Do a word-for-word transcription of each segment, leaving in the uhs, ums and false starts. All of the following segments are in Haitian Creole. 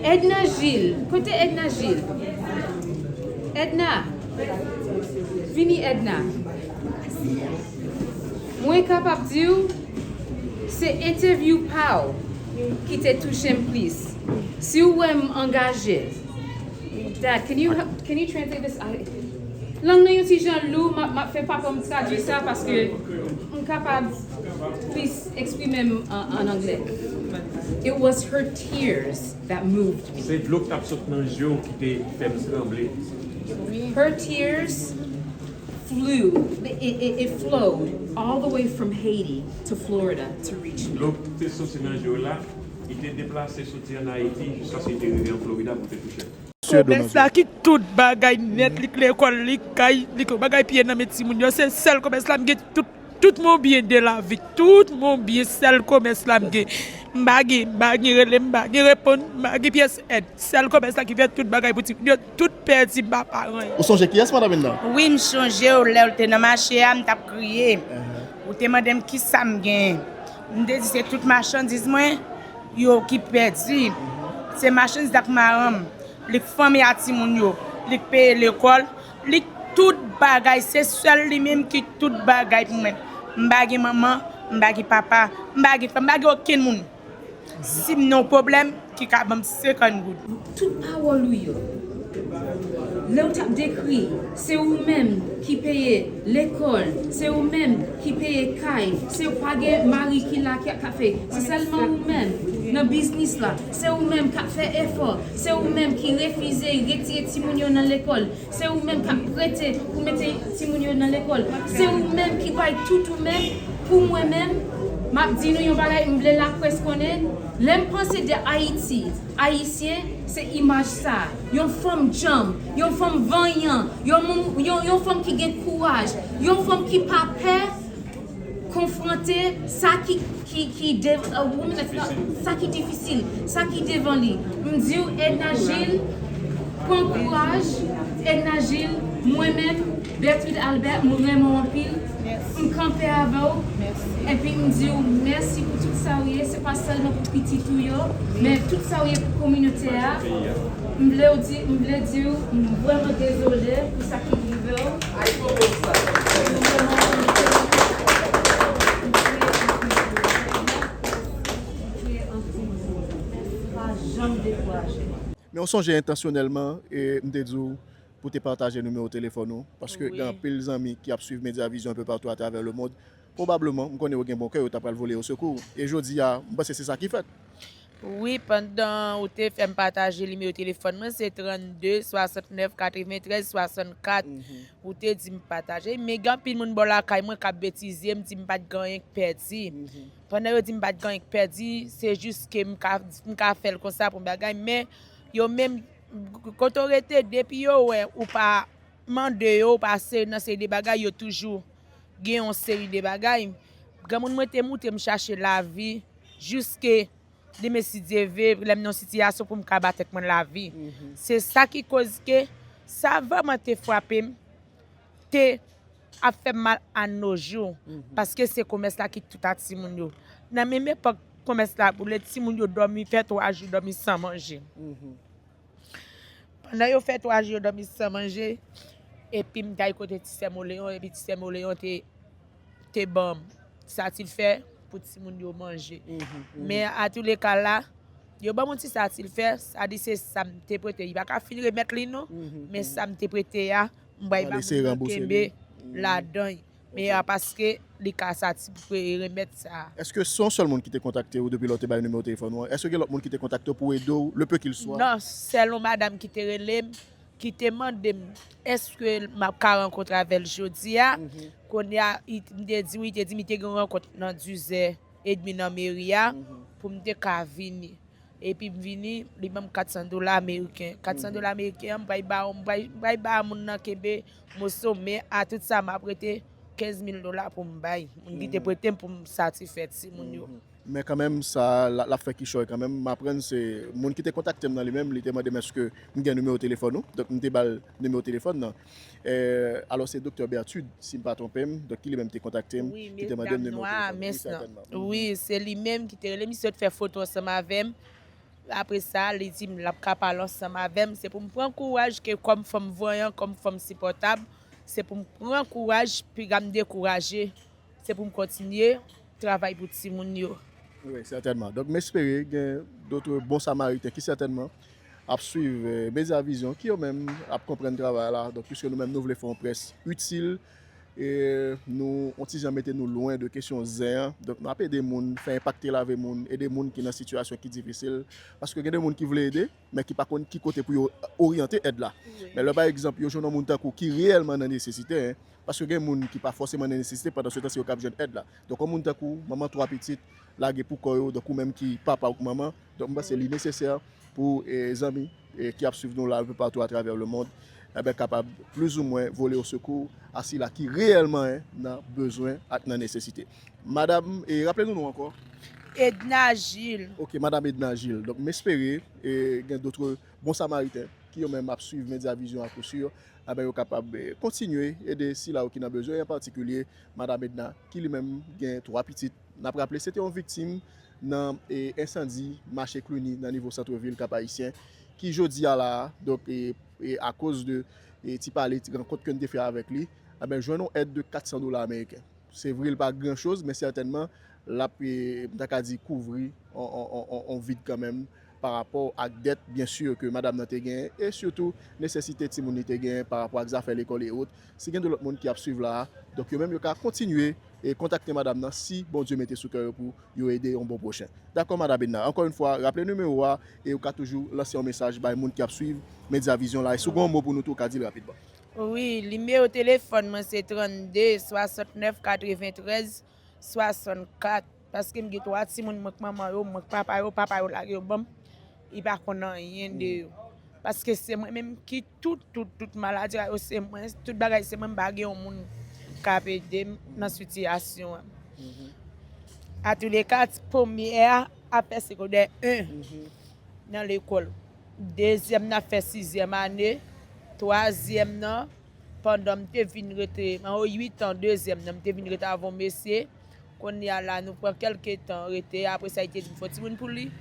Edna Gilles, kote Edna Gilles? Edna, vini Edna. Mwen kapab di w, se entèvyou pa w ki te touche m plis. Si w wè m angaje, Dad, can you, can you translate this? I, lang nan yon ti jan lou, m ap, m ap fè papa m tradui sa paske m kapab plis eksprime m an, an anglè. It was her tears that moved me. Se dlo k t ap sot nan je w ki te fè m tranble. Her tears flew, it, it, it flowed all the way from Haiti to Florida to reach me. Dlo k te soti nan je w la, li te deplase soti ann Ayiti jiskaske li te rive an Florida pou te touche m. Komès la ki tout bagay nèt, li k lekòl, li k kay, li k bagay piye nan men timoun yo. Se sèl komès la m gen tout, tout mon bien de la vie, tout mon bien, sèl komès la m gen. M pa gen, m pa gen rele, m pa gen reponn, m pa gen pyès èd. Sèl komès la ki fè tout bagay pou timoun yo, tout pèdi, m pa pa anyen. Ou sonje kiyès, madanm Edna? Wi, m sonje w, lè w te nan mache a, m t ap kriye. Ou te mande m kisa m gen. M te di se tout machandiz mwen yo ki pèdi. Se machandiz ak maranm. Li k fòme a timoun yo. Li k peye lekòl. Li k tout bagay. Se sèl li menm ki tout bagay pou mwen. M pa gen manman, m pa gen papa, m pa gen frè, m pa gen okenn moun. Si m nan yon pwoblèm, ki ka ban m senkant goud. Tout pawòl ou yo, lè w t ap dekri, se ou menm ki peye lekòl, se ou menm ki peye kay, se w pa gen mari ki la, ki ap, k ap fè, se sèlman ou menm nan biznis la, se ou menm k ap fè efò, se ou menm ki refize retire timoun yo nan lekòl, se ou menm k ap prete pou mete timoun yo nan lekòl, se ou menm ki bay tout ou menm. Pou mwen menm, m ap di nou yon bagay, m vle laprès konnen, lè m panse de Ayiti, Ayisyen, se imaj sa, yon fanm djanm, yon fanm vanyan, yon moun, yon, yon fanm ki gen kouraj, yon fanm ki pa pè konfwonte sa ki, ki, ki de, uh, women, sa ki difisil, sa ki devan li. M di w, Edna Gilles, pran kouraj, Edna Gilles, mwen menm, Bertrude Albert, m renmen w anpil. M kanpe avè w. Epi m di w mèsi pou tout sa w ye. Se pa sèlman pou pitit ou yo, men tout sa w ye pou kominote a. M vle w di, m vle di w, m vrèman dezole pou sa ki rive w. M vrèman Pa janm dekouraje. Men w sonje entansyonèlman, e m te di w pou te pataje nimewo telefòn ou, paske gen anpil zanmi ki ap swiv Medya Vizyon enpe patou atravè lemond. Pwobableman, m konnen yo gen bon kè, yo ta pral vole yo sekou. E jodi a, m panse se sa ki fèt. Wi, pandan ou te fè m pataje nimewo telefòn mwen, se trannde swasantnèf katreventrèz swasannkat. Ou te di m pataje, men gen anpil moun bò lakay mwen k ap betize m, di m pa t gen anyen k pèdi. Pandan yo di m pa t gen anyen k pèdi, se jis ke m ka, m ka fè l konsa pou bagay, men yo menm, kote w rete, depi yo wè ou pa mande yo, ou pa sere nan seri de bagay, yo toujou gen yon seri de bagay. Granmoun mwen te montre m chache lavi, jiske demen si Dye vle, lè m nan yon sitiyasyon pou m ka ba tèt mwen lavi. Se sa ki koz ke sa vrèman te frape m, te ap fè m mal a no jou, paske se komès la ki tout a timoun yo. Nan menm epòk komès la boule, timoun yo dòmi, fè twa jou dòmi san manje. Pandan yo fè twa jou yo dòmi san manje, epi m t al kote ti sè m Oleyon, epi ti sè m Oleyon te, te ban m satilfè pou timoun yo manje. Men atouleka la, yo ban m yon ti satilfè, sa di se sa m te prete. Li pa ka fin remèt li non, men sa m te prete a, m bay ba moun nan kenbe ladan. Men a paske li ka sa ti pre remèt sa. Èske se yon sèl moun ki te kontakte w depi lè w te bay nimewo telefòn ou an? Èske gen lòt moun ki te kontakte w pou ede w, le peu qu'il soit? Non, sèl yon madanm ki te rele m, ki te mande m, èske m ap ka rankontre avè l jodi a? Kounye a, li, m te di wi, li te di m li te gen yon rankont nan diz è edmi nan meri a, pou m te ka vini. Epi m vini, li ban m katsan dola ameriken. Katsan dola ameriken an, m pral ba, m pral, m pral ba moun nan kenbe moso, men a tout sa, m ap rete kenz mil dola pou m bay moun ki te prete m pou m satisfè timoun yo. Men kanmenm, sa l ap fè kichòy kanmenm. M aprann se moun ki te kontakte m nan li menm, li te mande m èske m gen nimewo telefòn ou. Donk, m te ba l nimewo telefòn nan. Alò, se Doktè Bertrude, si m pa twonpe m, donk ki li menm te kontakte m, ki te mande m nimewo telefòn ou. Wi, sètènman. Wi, se li menm ki te rele m, li sot fè foto ansanm avè m. Apre sa, li di m l ap ka pale ansanm avè m. Se pou m pran kouraj ke kòm fanm vanyan, kòm fanm sipòtab, se pou m pran kouraj, piga m dekouraje, se pou m kontinye travay pou timoun yo. Wi, sètènman. Donk, m espere gen dòt bon samariten ki sètènman ap swiv eh, Medya Vizyon, ki yo menm ap konprann travay la. Donk, piske nou menm nou vle fè yon près itil, e nou, yon ti jan mete nou lwen de kesyon zen an. Donk, nou ap ede moun, fè enpakte lavi moun, ede moun ki nan sitiyasyon ki difisil. Paske gen de moun ki vle ede, men ki pa konn ki kote pou yo oryante èd la. Wi. Men lè, pa egzanp, yo jwenn yon moun tankou ki reyèlman nan nesesite, en, paske gen moun ki pa fòseman nan nesesite, pandan se tan, se yo k ap jwenn èd la. Donk, yon moun tankou manman twa pitit, lage pou kò yo, donk ou menm ki papa ou k manman, donk m panse li nesesè pou eh, zanmi eh, ki ap swiv nou la un peu partout à travers le monde, enben, kapab plizoumwen vole au secours à sila ki reyèlman en, nan bezwen ak nan nesesite. Madanm, e raple nou non ankò? Edna Gilles. Ok, Madanm Edna Gilles. Donk, m espere e, gen dòt bon samariten ki yo menm ap swiv Medya Vizyon a kou si, enben, yo kapab eh, kontinye ede sila yo ki nan bezwen, an patikilye Madanm Edna, ki li menm gen twa pitit. N ap raple, se te yon viktim nan eh, ensandi mache Cluny nan nivo santvil Kap Ayisyen, ki jodi a la, donk, eh, eh, akoz de eh, ti pale, ti rankont ke n te fè avèk li, enben, jwenn yon èd de kat san dola ameriken. Se vre, li pa gran choz, men sètènman, l ap, eh, m ta ka di, kouvri on, on, on, on, on vid kanmenm pa rapò ak dèt, byen si, ke madanm nan te genyen, e sitou nesesite timoun li te genyen pa rapò ak zafè lekòl e wot. Si gen de lòt moun ki ap swiv la a, donk yo menm yo ka kontinye e kontakte madanm nan si Bondye mete sou kè yo pou yo ede yon bon pwochen. Dakò, Madanm Edna. Ankò yon fwa, raple nimewo a e ou ka toujou lanse yon mesaj bay moun ki ap swiv Medya Vizyon la. E si w gen yon mo pou nou tou, ou ka di l rapidman. Wi, nimewo telefòn mwen se trannde, swasantnèf, katreventrèz, swasannkat. Paske m gen twa timoun, mwen k manman yo, mwen k papa yo, papa yo lage yo ban m, li pa konn anyen de yo. Paske se mwen menm ki tout, tout, tout maladi a yo, se mwen, tout bagay se mwen, m pa gen yon moun k ap ede m nan sitiyasyon an. Atouleka, premyè a ap fè segondè en nan lekòl. Dezyèm nan ap fè sizyèm ane. Twazyèm nan, pandan m te vin rete, mwen gen uit an, dezyèm nan, m te vin rete avè yon mesye. Kounye a la, nou pran kèlke tan rete. Apre sa, li te di m fè yon timoun pou li.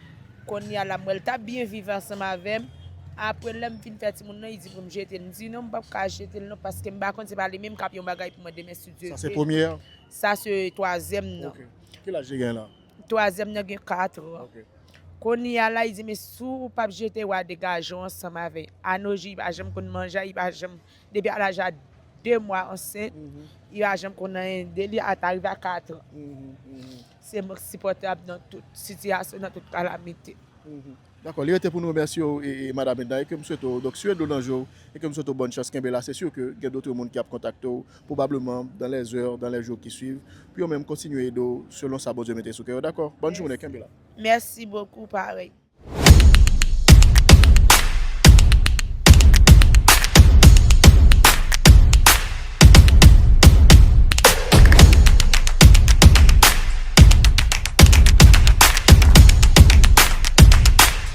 Kounye a la, m wè l t ap byen viv ansanm avè m. Apre, lè m fin fè timoun nan, li di pou m jete l. M di non, m p ap ka jete l non, paske m pa konn, se pa li menm k ap yon bagay pou mwen demen, si Dye vle. Sa se premye an? Sa se twazyèm nan. Ok. Ki laj li gen la? Twazyèm nan gen kat an. Ok. Kounye a la, li di, men si w p ap jete, w a degaje w ansanm avè l. Anoji, li pa janm konn manje, li pa janm, depi a laj a de mwa ansent, li pa janm konn anyen de li, ata rive a kat an. Se mwen k sipòtab nan tout sitiyasyon, nan tout kalamite. Dakò, li rete pou nou remèsye w, e, e, Madanm Edna, e ke m swete w, donk, si w dlo nan je w, e ke m swete w bòn chans, kenbe la, se si ke gen dòt moun ki ap kontakte w, probableman dans les heures, dans les jours qui suivent, pou yo menm kontinye ede w selon sa Bondye mete sou kè yo, dakò? Bòn jounen, kenbe la. Mèsi bokou, parèy.